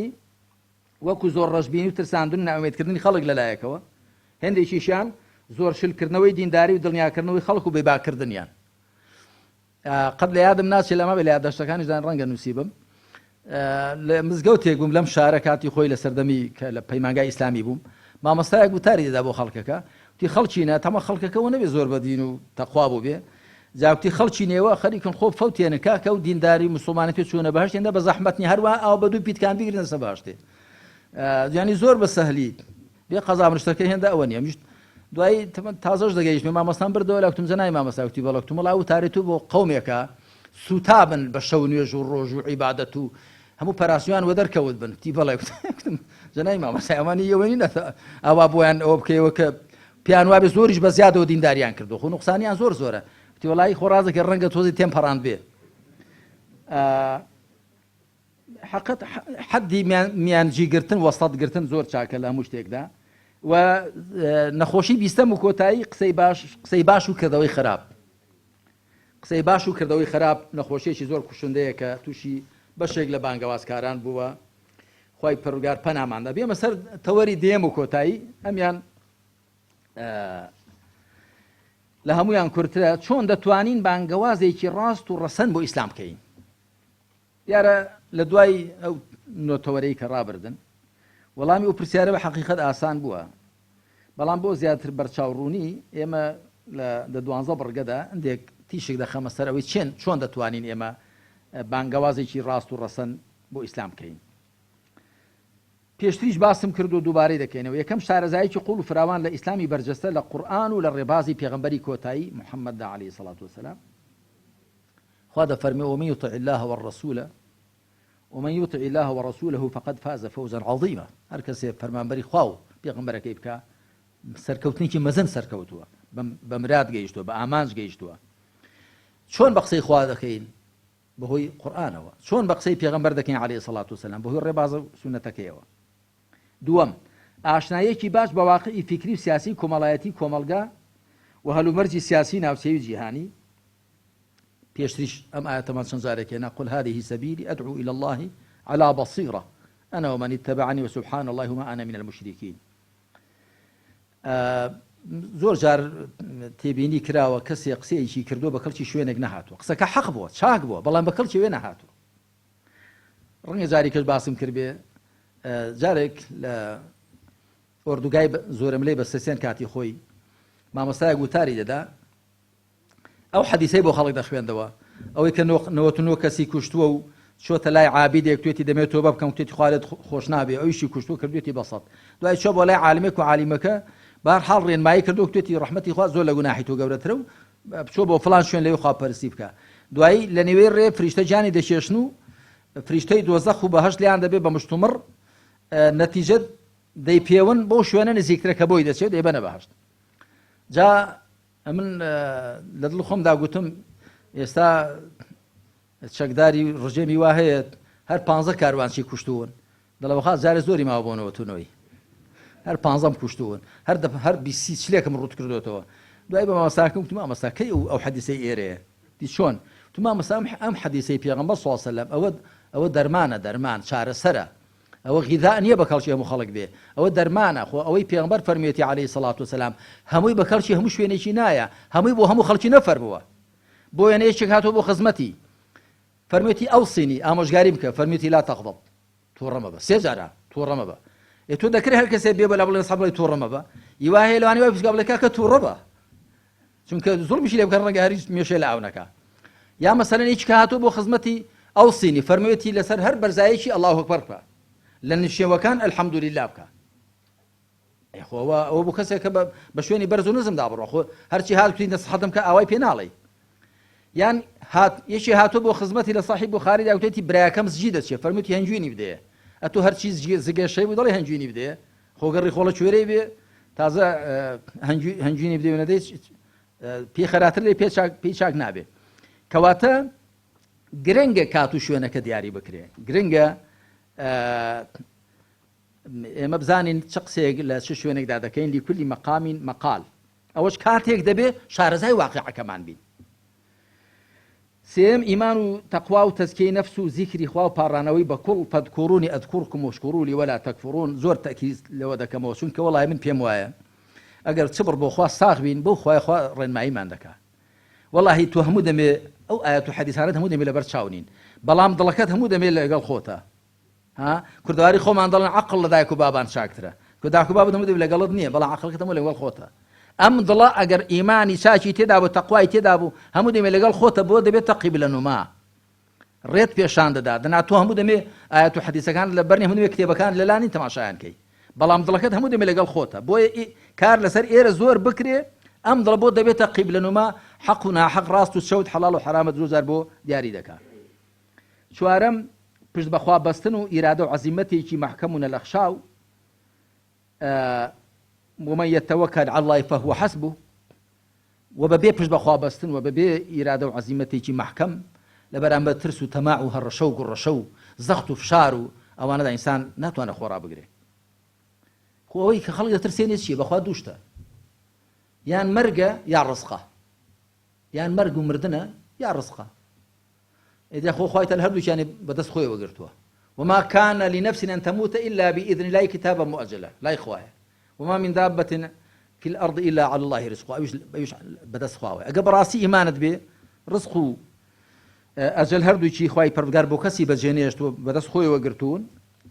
وەکو زۆر ڕەشبینی و ترساندن و نائومێدکردنی خەڵک لەلایەکەوە، هێندێکیشیان زۆر شلکردنەوەی دینداری و دڵنیاکردنەوەی خەڵک و بێباککردنیان. قەت لە یادم ناچێت لەمە بێ لە یادداشتەکانیشدا ڕەنگە نووسیبم لە مزگەوتێک بووم لەم شارە کاتی خۆی لە سەردەمی کە لە پەیمانگای ئیسلامی بووم مامۆستایەک وتاری دەدا بۆ خەڵکەکە وتی خەڵکینە تەمە خەڵکەکەەوە نەبێ زۆر بە دین و تەقوا بوو بێ جاکتی خەڵکی نێوە خەریکن خۆ فەوتێنن کاکە و دینداری مسلمانی پێ چوونە بەهشت هێندە بە زەحمەت نیە هەروە ئاو بە دوو پیتکان بگرنە سە بەهشتێ یعنی زۆر بە سەهلی بێ قەزا من شتەکە هێندە ئەوە نیە میشت دوایی تازەش دەگەیشتمێ مامۆستان بردەوە لە کوتم جەنای مامۆستا کوتی بەڵێ کوتم وەڵا وتاری تو بۆ قەومێکە سووتابن بە شەو نوێژ و ڕۆژ و عیبادەت و هەموو پەراسویان وەدەرکەوت بن کوتی بەڵێ کوتم جەنای مامۆستا ئەوانی ئەوە نینە ئاوا بۆیان ئەوە بکەیەوە کە پێیان وابێ زۆریش بە زیادەوە دینداریان کردو خۆ نوقسانیان زۆر زۆرە کوتی وەڵایی خۆ ڕازەکە ڕەنگە تۆزی تێم پەڕاند بێ حەقت حەدی میانجی گرتن وەسەت گرتن زۆر چاکە لە هەموو شتێکدا و نەخۆشی بیستەم و کۆتایی قسەی باش قسەی باش و کردەوەی خراپ قسەی باش و کردەوەی خراپ نەخۆشیێکی زۆر کوشندەیە کە تووشی بەشێک لە بانگەوازکاران بووە خی پەروگار پەناماندا بێمە سەر تەوەری دێم و کۆتایی ئەمیان لە هەمویان کورترە چۆن دەتوانین بانگەوازێکی ڕاست و ڕەسەن بۆ ئیسلام بکەین دیارە لە دوای ئەو نۆ تەوەرەی کە ڕابردن، وەڵامی ئەو پرسیارە بە حەقیقەت ئاسان بووە، بەڵام بۆ زیاتر بەرچاوڕوونی ئێمە لە دە دوانزە بڕگەدا هەندێک تیشک دەخەمە سەر ئەوەی چێن چۆن دەتوانین ئێمە بانگەوازێکی ڕاست و ڕەسەن بۆ ئیسلام بکەین. پێشتریش باسم کرد و دووبارەی دەکەینەوە، یەکەم شارەزاییەکی قووڵ و فراوان لە ئیسلامی بەرجەستە لە قورئان و لە ڕێبازی پێغەمبەری کۆتایی محەممەددا عەلەیهی سەڵات وەسەلام، خوا دەفەرموێ، ومن یطع اللە والرسول ومن یطع اللە ورسوله فقد فاز فوزا عظیما، هەر کەسێ فەرمانبەری خوا و پێغەمبەرەکەی بکا سەرکەوتنێکی مەزن سەرکەوتووە، بە مراد گەیشتووە، بە ئامانج گەیشتووە. چۆن بە قسەی خوا دەکەین؟ بەهۆی قورئانەوە. چۆن بە قسەی پێغەمبەر دەکەین علیە سڵات وسلام؟ بەهۆی ڕێباز و سوننەتەکەیەوە. دووەم، ئاشناییەکی باش بە واقعی فیکری و سیاسی و کۆمەڵایەتی کۆمەڵگا و هەلومەرجی سیاسی ناوچەیی و جیهانی، پێشتریش ئەم ئایەتەمان چەند جارێک هێنا، قل هذه سبیلی ادعو الی اللە علی بصیرە انا ومن اتبعنی وسبحان اللە وما انا من المشرکین. زۆر جار تێبینی کراوە کەسێ قسەیەکی کردووە بە کەڵکی شوێنێک نەهاتووە، قسەکە حەق بووە، چاک بووە، بەڵام بە کەڵکی وێ نەهاتووە. ڕەنگە جارێکش باسم کردبێ، جارێک لە ئۆردوگای زۆرەملێی بەسەسێن کاتی خۆی مامۆستایەک وتاری دەدا، ئەو حەدیسەی بۆ خەڵک دەخوێندەوە، ئەوەی کە 99 کەسی کوشتووە و چۆتە لای عابیدێک توێتی دەمێت تۆبە بکەم توێتی خوا لێت خۆش نابێ ئەویشی کوشتووە کردوێتی بە سەد دوای چۆ بۆ لای عالمێک و عالیمەکە بار حاڵ ڕێنمایی کردو توێتی ڕەحمەتی خوا زۆر لە گوناحی تۆ گەورەترە و بچۆ بۆ فڵان شوێن لەوێ خواپەرستی بکە دوایی لە نێوەی ڕێ فریشتە گیانی دەکێشن و فریشتەی دۆزەخ و بەهەشت لیان دەبێ بە مشتومڕ نەتیجە دەیپێون بۆ شوێنە نزیکترە کە بۆی دەچێت دەیبەنە بەهەشت جا ئەمن لە دڵ خۆمدا گوتم ئێستا چەکداری ڕژێمی وا هەیە هەر پانزە کاروانچی کوشتوون. دەڵێ وەخا جارێ زۆری ماوە بۆ نەوەت و نۆی. هەر پانزەم کوشتوون. هەر دە هەر بیست سی چلێکم ڕووت کردۆتەوە. دوای بە مامۆستاکەم گوتم مامۆستا کەی ئەو ئەو حەدیسەی ئێرەیە؟ گوتی چۆن؟ گوتم مامۆستا ئەم ئەم حەدیسەی پێغەمبەر صلی اللە علیە وسلم ئەوە ئەوە دەرمانە دەرمان چارەسەرە. ئەوە غیذاء نییە بە کەڵکی هەموو خەڵک بێ. ئەوە دەرمانە. خۆ ئەوەی پێغەمبەر فەرموویەتی علیە الصلوة والسلام هەمووی بە کەڵکی هەموو شوێنێکی نایە. هەمووی بۆ هەموو خەڵکی نەفەرمووە. بۆ وێنە یەکێک هاتووە بۆ خزمەتی. فەرموویەتی ئەوصینی، ئامۆژگاریم بکە، فەرموویەتی لا تغضب، تووڕە مەبە، سێ جارە تووڕە مەبە. ئێ تۆ دەکرێ هەر کەسێ بێ بەلا بڵێ نەسحە بڵێ تووڕە مەبە؟ ئی وا هەیە لەوانەیە وای بچکا بڵێ کاکە تووڕە بە، چونکە زوڵمیشی لێ بکەن ڕەنگە هەریش مێشێ لە ئاو نەکا. یا مەسەلەن یەکی کە هاتووە بۆ خزمەتی ئەوصینی، فەرموویەتی لەسەر هەر بەرزایەکی اللە اکبر بکە، لە نشێوەکان الحمدللە بکە. ئەی خۆ ئەوە ئەوە بۆ کەسێک کە بە شوێنی بەرز و نزمدا بڕۆ خۆ هەرچی هات کوتی نەسحەتم کە ئاوای پێ ناڵێی یان هات یەکی هاتوو بۆ خزمەتی لە ساحی بخاری دا وتێتی براکەم زجی دەچێ فەرمووتی هەنگوینی بدەیە ئەتۆ هەرچی زگێشەی بوو دەڵێ هەنگوینی بدەیە خۆگەڕی خۆڵە کوێرەی بێ تازە هەنگوینی بدەێ نەدەی پێی خەراتر لێ پێ چاک پێی چاک نابێ کەواتە گرنگە کات و شوێنەکە دیاری بکرێ گرنگە ئێمە بزانین چ قسەیەک لە چ شوێنێکدا دەکەین، لکل مقام مقال، ئەوەش کاتێک دەبێ شارەزای واقیعەکەمان بین. سێیەم، ئیمان و تەقوا و تەزکیەی نەفس و زیکری خوا و پاڕانەوەی بە کوڵ، فاذکرونی اذکرکم واشکروا لی ولا تکفرون، زۆر تەئکید لەوە دەکەمەوە چونکە وەڵاهی من پێم وایە ئەگەر چ بڕ بۆ خوا ساغ بین بەو خوایە خوا ڕێنماییمان دەکا. وەڵاهی تۆ هەموو دەمێ ئەو ئایەت و حەدیسانەت هەموو دەمێ لەبەر چاو نین بەڵام دڵەکەت هەموو دەمێ لەگەڵ خۆتە. ها کوردەواری خۆمان دەڵێن عەقڵ لە دایک و بابان چاکترە کە داک و بابت هەموو دەبێت لەگەڵت نییە بەڵام عەقڵەکەت هەموو لەگەڵ خۆتە ئەم دڵە ئەگەر ئیمانی چاکی تێدا بوو تەقوای تێدا بوو هەموو دەمێ لەگەڵ خۆتە بۆ دەبێت تەقی بلەنوما ڕێت پێشان دەدا دەنا تۆ هەموو دەمێ ئاەت و حەدیسەکان لە بەرنی هەموو دەمێ کتێبەکان لەلانی تەماشایان کەی بەڵام دڵەکەت هەموو دەمێ لەگەڵ خۆتە بۆیە کار لەسەر ئێرە زۆر بکرێ ئەم دڵە بۆ دەبێتە قیبلەنوما حەق و ناحەق ڕاست و چەوت حەڵاڵ و حەرامت زۆر جار بۆ دیاری دەکا چوارەم، پشت بەخوا بەستن و ئیرادە و عەزیمەتێکی مەحکەم و نەلەخشاو، ومن یتوکل علی اللە فهو حسبه، وە بەبێ پشت بەخوا بەستن و بەبێ ئیرادە و عەزیمەتێکی مەحکەم لە بەرامبەر ترس و تەماع و هەڕەشە و گوڕەشە و زەخت و فشار و ئەوانەدا ئینسان ناتوانێت خۆ ڕابگرێ. خۆ ئەوەی کە خەڵک دەترسێنێ چییە؟ بەخوا دوو شتە، یان مەرگە یا ڕزقە، یان مەرگ و مردنە یا ڕزقە. ئیدی خۆ خوای تەل هەردووکیانی بەدەست خۆیەوە گرتووە وما كان لنفس أن تموت إلا بإذن الله كتابا مؤجلا لای خوایە وما من دابة في الأرض إلا على الله رزقها ئەویش ئەویش بەدەست خواوە ئەگە بەڕاستی ئیمانت بێ ڕزق و ئەجەل هەردووکی خوای پەروەردگار بۆ کەسی بەجێ نێشتووە بەدەست خۆیەوە گرتوون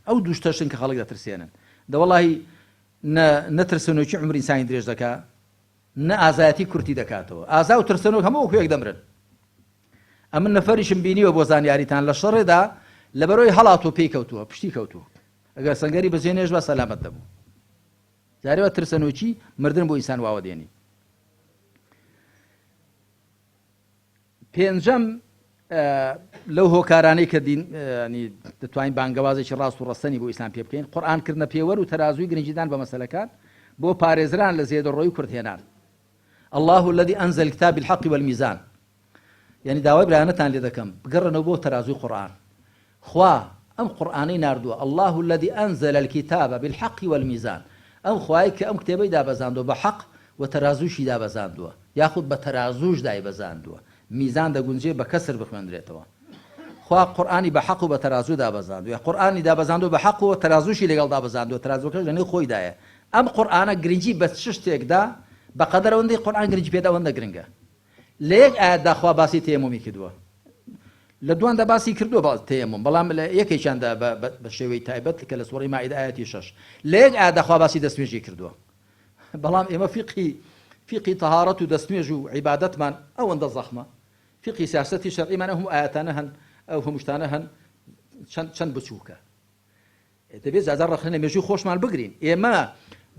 ئەو دوو شتەشن کە خەڵک دەترسێنن دەوەڵی نە نەترسنۆکی عمر ئینسانی درێژ دەکا نە ئازایەتی کورتی دەکاتەوە ئازا و ترسنۆک هەموو وەکو یەک دەمرن ئەمن نەفەریشم بینیوە بۆ زانیاریتان لە شەڕێدا لەبەرەوەی هەڵاتوە پێی کەوتووە پشتی کەوتووە ئەگەر سەنگەری بەجێ نێژ بە سەلامەت دەبوو جارێ وە ترسەنۆکی مردن بۆ ئینسان واوە دێنی پێنجەم لەو هۆکارانەی کە دین دەتوانین بانگەوازێکی ڕاست و ڕەسەنی بۆ ئیسلام پێ بکەین قورئان کردنە پێوەر و تەرازووی گرنگیدان بە مەسەلەکان بۆ پارێزران لە زێدەڕۆی کورتهێنان الله الذي أنزل الكتاب بالحق والميزان یعنی داوای برایانەتان لێ دەکەم بگەڕێنەوە بۆ تەرازووی قورئان خوا ئەم قورئانەی ناردووە اللە الذی انزل الکتاب بالحق والمیزان ئەم خوایەی کە ئەم کتێبەی دابەزاندووە بە حەق و تەرازووشی دابەزاندووە یاخود بە تەرازووش دایبەزاندووە میزان دەگونجێ بە کەسر بخوێندرێتەوە خوا قورئانی بە حەق و بە تەرازوو دابەزاندووە قورئانی دابەزاندووە بە حەق و تەرازووشی لەگەڵ دابەزاندووە تەرازووەکەش لەنێو خۆیدایە ئەم قورئانە گرنگی بە چ شتێکدا بەقەدەر ئەوەندەی قورئان گرنگی پێدا ئەوەندە گرنگە لە یەک ئایەتدا خوا باسی تەیەمومی کردووە لە دواندا باسی کردووە با تەیەموم بەڵام لە یەکێکیاندا بە شێوەی تایبەت کە لە سوڕی مائیدە ئایەتی شەش لە یەک ئایەتدا خوا باسی دەستنوێژی کردووە بەڵام ئێمە فیقهی فیقهی تەهارەت و دەستنوێژ و عیبادەتمان ئەوەندە زەخمە فیقهی سیاسەتی شەرعیمان ئەو هەموو ئایەتانە هەن ئەو هەموو شتانە هەن چەند چەند بچووکە دەبێت جارجار ڕەخنە لە مێژووی خۆشمان بگرین ئێمە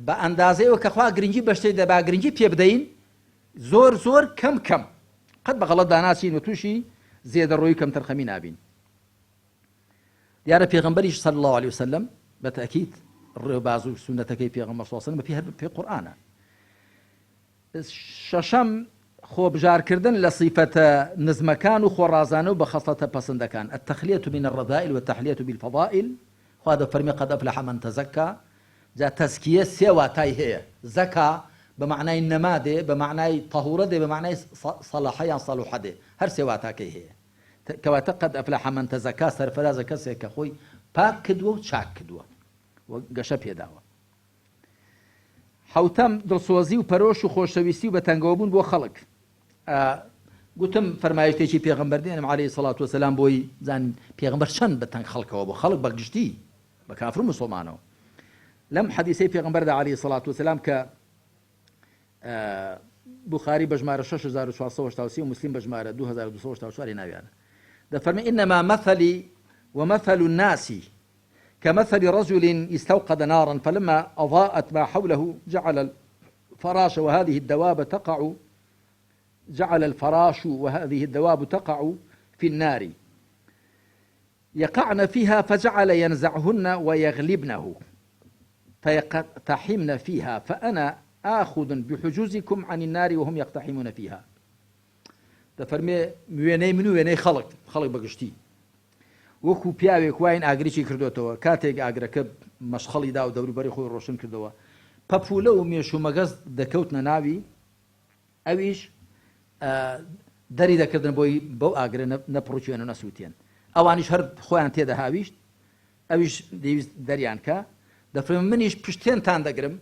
بە ئەندازەی ئەوە کە خوا گرنگی بە شتێک دەبا گرنگی پێ بدەین زۆر زۆر کەم کەم قەت بە غەڵەت داناچین و تووشی زێدەڕۆیی کەمتەرخەمی نابین دیارە پێغەمبەریش صلی الله علیه وسلم بە تەئکید ڕێباز و سوننەتەکەی پێغەمبەر صلی الله علیه وسلم بە پێی هەر پێی قورئانە شەشەم. خۆبژارکردن لە سیفەتە نزمەکان و خۆڕازانەوە بە خەسڵەتە پەسندەکان، التخلیە من الرذائل والتحلیە بالفضائل، خوا دەفەرمێ قد افلح من تزکی، جا تەزکیە سێ واتای هەیە، زەکا بە مەعنای نەما دێ، بە مەعنای طهورە دێ، بە مەعنای صلح یان صلح دێ، هەر سێ واتاکەی هەیە. کەواتە قد افلح من تزکی سەرفرازە کەسێک کە خۆی پاک کردووە و چاک کردووە و گەشە پێداوە. حەوتەم، دڵسۆزی و پەرۆش و خۆشەویستی و بەتەنگەوەبوون بۆ خەڵک. گوتم فەرمایشتێکی پێغەمبەر دێنم عەلەیهی سەڵات وەسەلام بۆی زانین پێغەمبەر چەند بەتەنگ خەڵکەوە بۆ خەڵک بە گشتی بە کافر و مسوڵمانەوە. لەم حەدیسەی پێغەمبەردا عەلەیهی سەڵات وەسەلام کە بوخاری بە ژمارە 6483 و مسلم بە ژمارە 2284 هێناویانە دەفەرمێ إنما مثلي ومثل الناس كمثل رجل استوقد نارا فلما أضاءت ما حوله جعل الفراش وهذه الدواب تقع جعل الفراش وهذه الدواب تقع في النار يقعن فيها فجعل ينزعهن ويغلبنه فيقتحمن فيها فأنا آخذ بحجوزكم عن النار وهم يقتحمون فيها دەفەرمێ وێنەی من و وێنەی خەڵک خەڵک بەگشتی وەکو پیاوێک واین ئاگرێکی کردۆتەوە، کاتێک ئاگرەکە مەشخەڵی دا و دەوروبەری خۆی ڕۆشن کردەوە، پەپوولە و مێش و مەگەز دەکەوتنە ناوی، ئەویش دەری دەکردن بۆی بەو ئاگرە نەپڕوکێن و نەسووتێن. ئەوانیش هەر خۆیان تێدەهاویشت، ئەویش دەیویست دەریان کا. دەفەرموو منیش پشتێنتان دەگرم،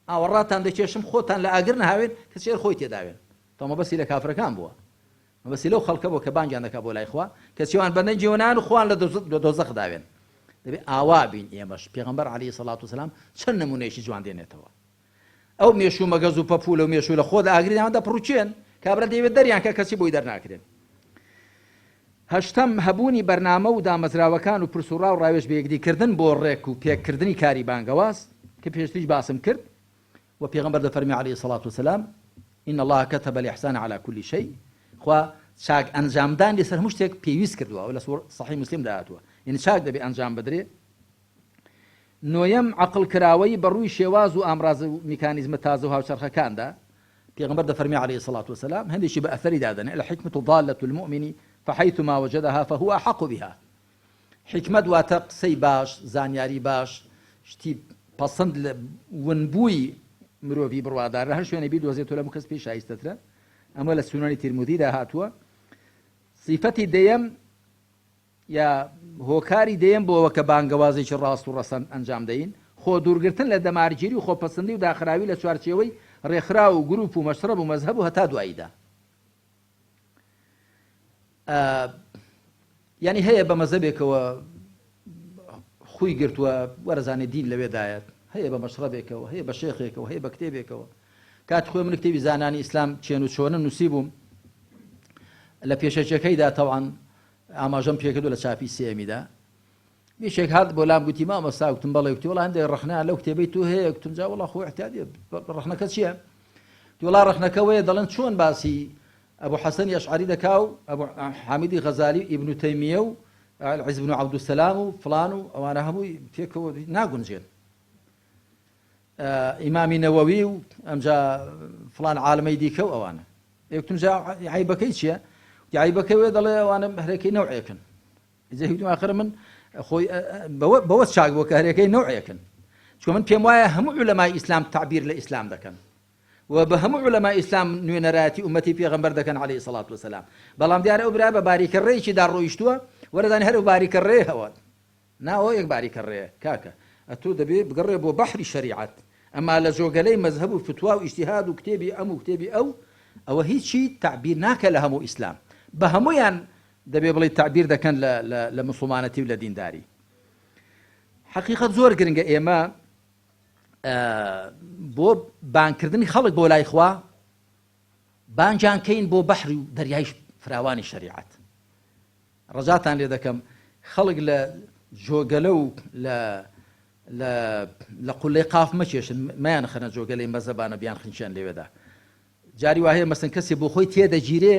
ئاوەڕاتان دەکێشم، خۆتان لە ئاگر نەهاوێن، کەچی هەر خۆی تێداوێن. تۆ مەبەستی لە کافرەکان بووە. مەبەستی لەو خەڵکە بووە کە بانگیان دەکا بۆ لای خوا، کەچی ئەوان بە دەنگی نان و خۆیان لە دۆزەخ داوێن. دەبێ ئاوا بین ئێمەش. پێغەمبەر عەلەیهی سەڵات وسەلام چەند نموونەیەکی جوان دێنێتەوە. ئەو مێش و مەگەز و پەپوولە و مێشوولە خۆ لە ئاگری ناوەندا پڕوکێن، کابرا دەیەوێت دەریان کا کەچی بۆی دەرناکرێن. هەشتەم، هەبوونی بەرنامە و دامەزراوەکان و پرس و ڕا و ڕاوێژ بەیەکدی کردن بۆ ڕێک و پێک کردنی کاری بانگەواز کە پێشتریش باسم کرد و پێغەمبەر دەفەرمێ علیە الصلوة والسلام ان اللە کتب الاحسان علی کل شیء خوا چاک ئەنجامدان لەسەر هەموو شتێک پێویست کردووە لە صحیح مسلم دا هاتووە یعنی چاک دەبێ ئەنجام بدرێ نۆیەم عەقڵ کراوەیی بە ڕووی شێواز و ئامراز و میکانیزمە تازە و هاوچەرخەکاندا پێغەمبەر دەفەرمێ علیە الصلوة والسلام هەندێکی بە ئەثەری دادەنێ الحکمة ضالة المؤمن فحيثما وجدها فهو أحق بها حیکمەت واتە قسەی باش، زانیاری باش، شتی پەسند لە ونبووی مرۆڤی بڕوادار لە هەر شوێنێ بیدۆزێتەوە لە هەموو کەس پێی شایستەترە. ئەمە لە سونەنی تیرمودیدا هاتووە. سیفەتی دەیەم یا هۆکاری دەیەم بۆ ئەوە کە بانگەوازێکی ڕاست و ڕەسەن ئەنجام دەین، خۆ دوورگرتن لە دەمارگیری و خۆپەسندی و داخراوی لە چوارچێوەی ڕێکخراو و گروپ و مەشرەب و مەزهەب و هەتا دواییدا. یانی هەیە بە مەزەبێکەوە خوی گرتووە وەرەزانێ دین لەوێدایە هەیە بە مەشرەبێکەوە هەیە بە شێخێکەوە هەیە بە کتێبێکەوە کات خۆی من کتێبی زانانی ئیسلام چێن و چۆنن نووسی بووم لە پێشەکیەکەیدا تەوان ئاماژەم پێکردو لە چاپی سێمیدا یەکێک هات بۆ لام گوتی مامۆستا گوتم بەڵێ گوتی وەڵا هەندێک ڕەخنە لەو کتێبەی تۆ هەیە گوتم جا وەڵا خۆ احتیادیە ڕەخنەکە چییە گوتی وەڵا ڕەخنەکە وەیە دەڵێن چۆن باسی ئەبو حەسەنی ئەشعەری دەکا و ئەبو حامیدی غەزالی و ئیبن تەیمیە و عیز بن عەبدولسەلام و فڵان و ئەوانە هەمووی پێکەوە ناگونجێن ئیمامی نەوەوی و ئەمجا فڵان عالمەی دیکە و ئەوانە یەکتم جا عیبەکەی چییە عیبەکەی وێ دەڵێ ئەوانە هەرەکەی نەوعێکن ئینجا وتم ئاخر من خۆی بەوە چاک بووە کە هەرێکەی نەوعێکن چونکە من پێم وایە هەموو عولەمای ئیسلام تعبیر لە ئیسلام دەکەن و بە هەموو عولەمای ئیسلام نوێنەرایەتی ئومەتی پێغەمبەر دەکەن عەلەیهی سەڵات وسەلام بەڵام دیارە ئەو برا بە باریکە ڕێیەکی دا ڕۆیشتووە وەرەزانی هەر ئەو باریکە ڕێ هەوە نا ئەوە یەک باریکە ڕێیە کاکە ئەتۆ دەبێ بگەڕێ بۆ بەحری شەریعەت ئەما لە جۆگەلەی مەزهەب و فتوا و ئیجتیهاد و کتێبی ئەم و کتێبی ئەو ئەوە هیچی تەعبیر ناکە لە هەموو ئیسلام بە هەموویان دەبێ بڵێی تەعبیر دەکەن لە لە لە موسڵمانەتی و لە دینداری. حەقیقەت زۆر گرنگە ئێمە بۆ بانگکردنی خەڵک بۆ لای خوا بانگیان کەین بۆ بەحری و دەریای فراوانی شەریعەت. ڕەجاتان لێ دەکەم خەڵک لە جۆگەلە و لە لە لە قولەی قاف مەکێشن مەیان خەنە جۆگەلەی مەزەبانە بیان خنچیان لەوێدا جاری وا هەیە مەسەن کەسێ بۆ خۆی تێدەگیرێ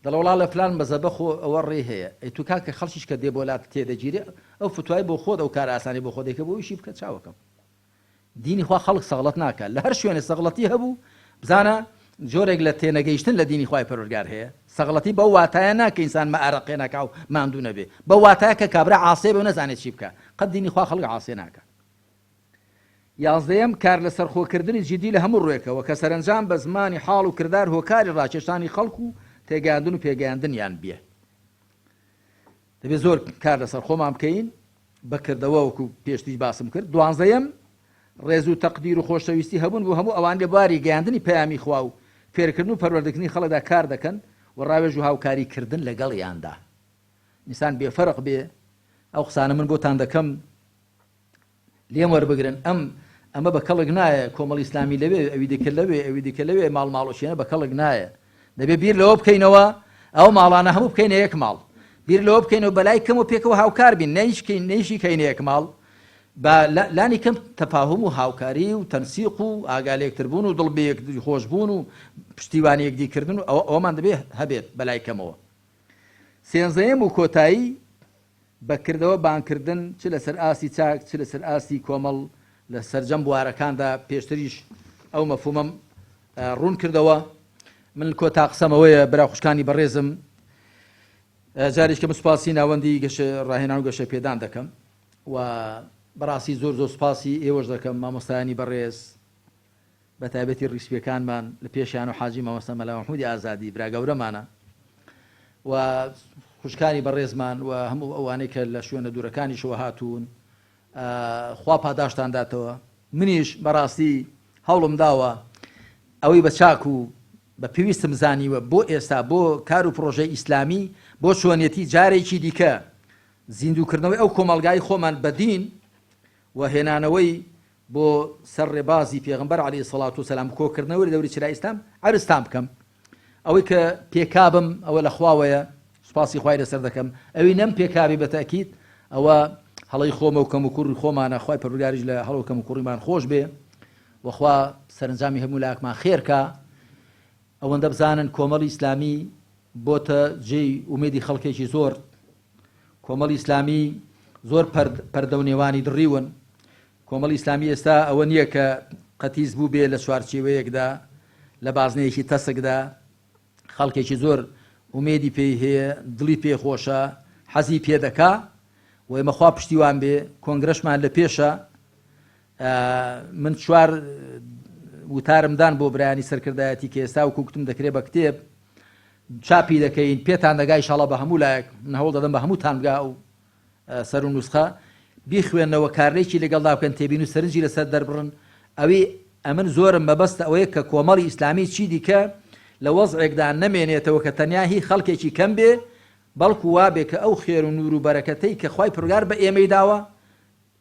دەڵێ وەڵا لە فلان مەزەبە خۆ ئەوە ڕێی هەیە ئەی تو کاکە خەڵکیش کە دێ بۆ لات تێدەگیرێ ئەو فتوای بۆ خۆت ئەو کارە ئاسانی بۆ خۆت دەیکە بۆ ئیشی بکە چاوەکەم دینی خوا خەڵک سەغڵەت ناکا لە هەر شوێنێ سەغڵەتی هەبوو بزانە جۆرێک لە تێنەگەیشتن لە دینی خوای پەروەردگار هەیە. سەغڵەتی بەو واتایە نا کە ئینسان مەئارەقێ نەکا و ماندوو نەبێ، بەو واتایە کە کابرا عاسێ بێ و نەزانێ چی بکا. قەت دینی خوا خەڵک عاسێ ناکا. یازدەیەم، کارلەسەرخۆکردنی جیدی لە هەموو ڕووێکەوە کە سەرەنجام بە زمانی حاڵ و کردار هۆکاری ڕاکێشانی خەڵک و تێگەیاندن و پێگەیاندنیان بێ. دەبێ زۆر کار لەسەر خۆمان بکەین بە کردەوە وەکو پێشتریش باسم کرد. دوانزەیەم، ڕێز و تەقدیر و خۆشەویستی هەبوون بۆ هەموو ئەوانەی لە بواری گەیاندنی پەیامی خوا و فێرکردن و پەروەردەکردنی خەڵکدا کار دەکەن و ڕاوێژ و هاوکاری کردن لەگەڵیاندا. ئینسان بێ فەرق بێ ئەو قسانە من بۆتان دەکەم لێم وەربگرن ئەم ئەمە بە کەڵک نایە کۆمەڵی ئیسلامی لەوێ ئەوی دیکە لەوێ ئەوی دیکە لەوێ ماڵ ماڵۆچێنە بە کەڵک نایە دەبێ بیر لەوە بکەینەوە ئەو ماڵانە هەموو بکەینە یەک ماڵ بیر لەوە بکەینەوە بەلای کەم و پێکەوە هاوکار بین نەیشکەین نەیشی کەینە یەک ماڵ با لانی کەم تەفاهم و هاوکاری و تەنسیق و ئاگا لێکتربوون و دڵ بێ یەکتری خۆشبوون و پشتیوانی یەکدی کردن و ئەوە ئەوەمان دەبێ هەبێت بەلای کەمەوە. سێنزەیەم و کۆتایی، بە کردەوە بانگکردن چ لەسەر ئاستی چاک چ لەسەر ئاستی کۆمەڵ لە سەرجەم بوارەکاندا پێشتریش ئەو مەفهومەم ڕوون کردەوە. من کۆتا قسەم ئەوەیە برا خوشکانی بەڕێزم جارێکە من سوپاسی ناوەندی گەشە ڕاهێنان و گەشەپێدان دەکەم و بەڕاستی زۆر زۆر سوپاسی ئێوەش دەکەم مامۆستایانی بەڕێز بە تایبەتی ڕیسپیەکانمان لە پێشیان و حاجی مامۆستا مەلا مەحمودی ئازادی برا گەورەمانە و خوشکانی بەڕێزمان و هەموو ئەوانەی کە لە شوێنە دوورەکانیشەوە هاتوون خوا پاداشتان داتەوە منیش بەڕاستی هەوڵم داوە ئەوەی بە چاک و بە پێویستم زانیوە بۆ ئێستا بۆ کار و پرۆژەی ئیسلامی بۆ چۆنیەتی جارێکی دیکە زیندووکردنەوەی ئەو کۆمەڵگای خۆمان بە دین و هێنانەوەی بۆ سەر ڕێبازی پێغەمبەر علیە سڵات و سلام کۆکردنەوەی لە دەوری چرای ئیسلام عەرزتان بکەم ئەوەی کە پێکابم ئەوە لە خواوەیە سوپاسی خوای لەسەر دەکەم ئەوی نەم پێکابی بە تەئکید ئەوە هەڵەی خۆمە و کەموکوڕی خۆمانە خوای پەروەردگاریش لە هەڵە و کەموکوڕیمان خۆش بێ وەخوا سەرنجامی هەموو لاکمان خێرکا ئەوەندە بزانن کۆمەڵی ئیسلامی بۆتە جێی ئومێدی خەڵکێکی زۆر کۆمەڵی ئیسلامی زۆر پەردە و نێوانی دڕیون کۆمەڵی ئیسلامی ئێستا ئەوە نییە کە قەتیس بووبێ لە چوارچێوەیەکدا لە بازنەیەکی تەسکدا خەڵکێکی زۆر ئومێدی پێی هەیە دڵی پێ خۆشە حەزی پێ دەکا و ئێمە خوا پشتیوان بێ کۆنگرەشمان لە پێشە من چوار وتارم دان بۆ برایانی سەرکردایەتی کە ئێستا وەکو گوتم دەکرێ بە کتێب چاپی دەکەین پێتان دەگا ئیشاڵا بە هەموو لایەک من هەوڵ دەدەم بە هەمووتان بگا ئەو سەر و نوسخە بیخوێنەوە کارلێکی لەگەڵدا بکەن تێبین و سەرنجی لەسەر دەربڕن ئەوی ئەمن زۆرم مەبەستە ئەوەیە کە کۆمەڵی ئیسلامی چی دیکە لە وەزعێکدا نەمێنێتەوە کە تەنیا هی خەڵکێکی کەم بێ بەڵکو وابێ کە ئەو خێر و نور و بەرەکەتەی کە خوای پەروەردگار بە ئێمەی داوە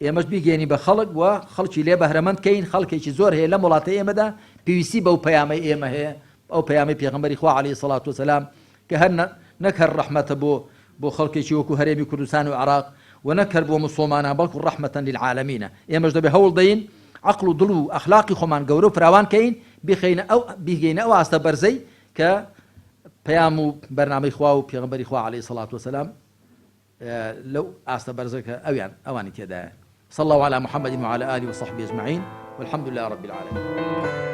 ئێمەش بیگەیەنین بە خەڵک و خەڵکی لێ بەهرەمەند کەین، خەڵکێکی زۆر هەیە لەم وڵاتەی ئێمەدا پێویستی بەو پەیامەی ئێمە هەیە، ئەو پەیامەی پێغەمبەری خوا علیە سڵات وسلام کە هەر نەک هەر ڕەحمەتە بۆ بۆ خەڵکێکی وەکو هەرێمی کوردستان و عێراق و نەک هەر بۆ موسڵمانان بەڵکو ڕەحمەتەن للعالمینە. ئێمەش دەبێ هەوڵ دەین عەقڵ و دڵ و ئەخلاقی خۆمان گەورە و فراوان کەین بیخەینە ئەو بیگەینە ئەو ئاستە بەرزەی کە پەیام و بەرنامەی خوا و پێغەمبەری خوا علیە سڵات وسلام لەو ئاستە بەرزە کە ئەویان ئەوانی تێدایە. صلی الله علی محمد وعلى آله وصحبه اجمعین والحمد لله رب العالمین.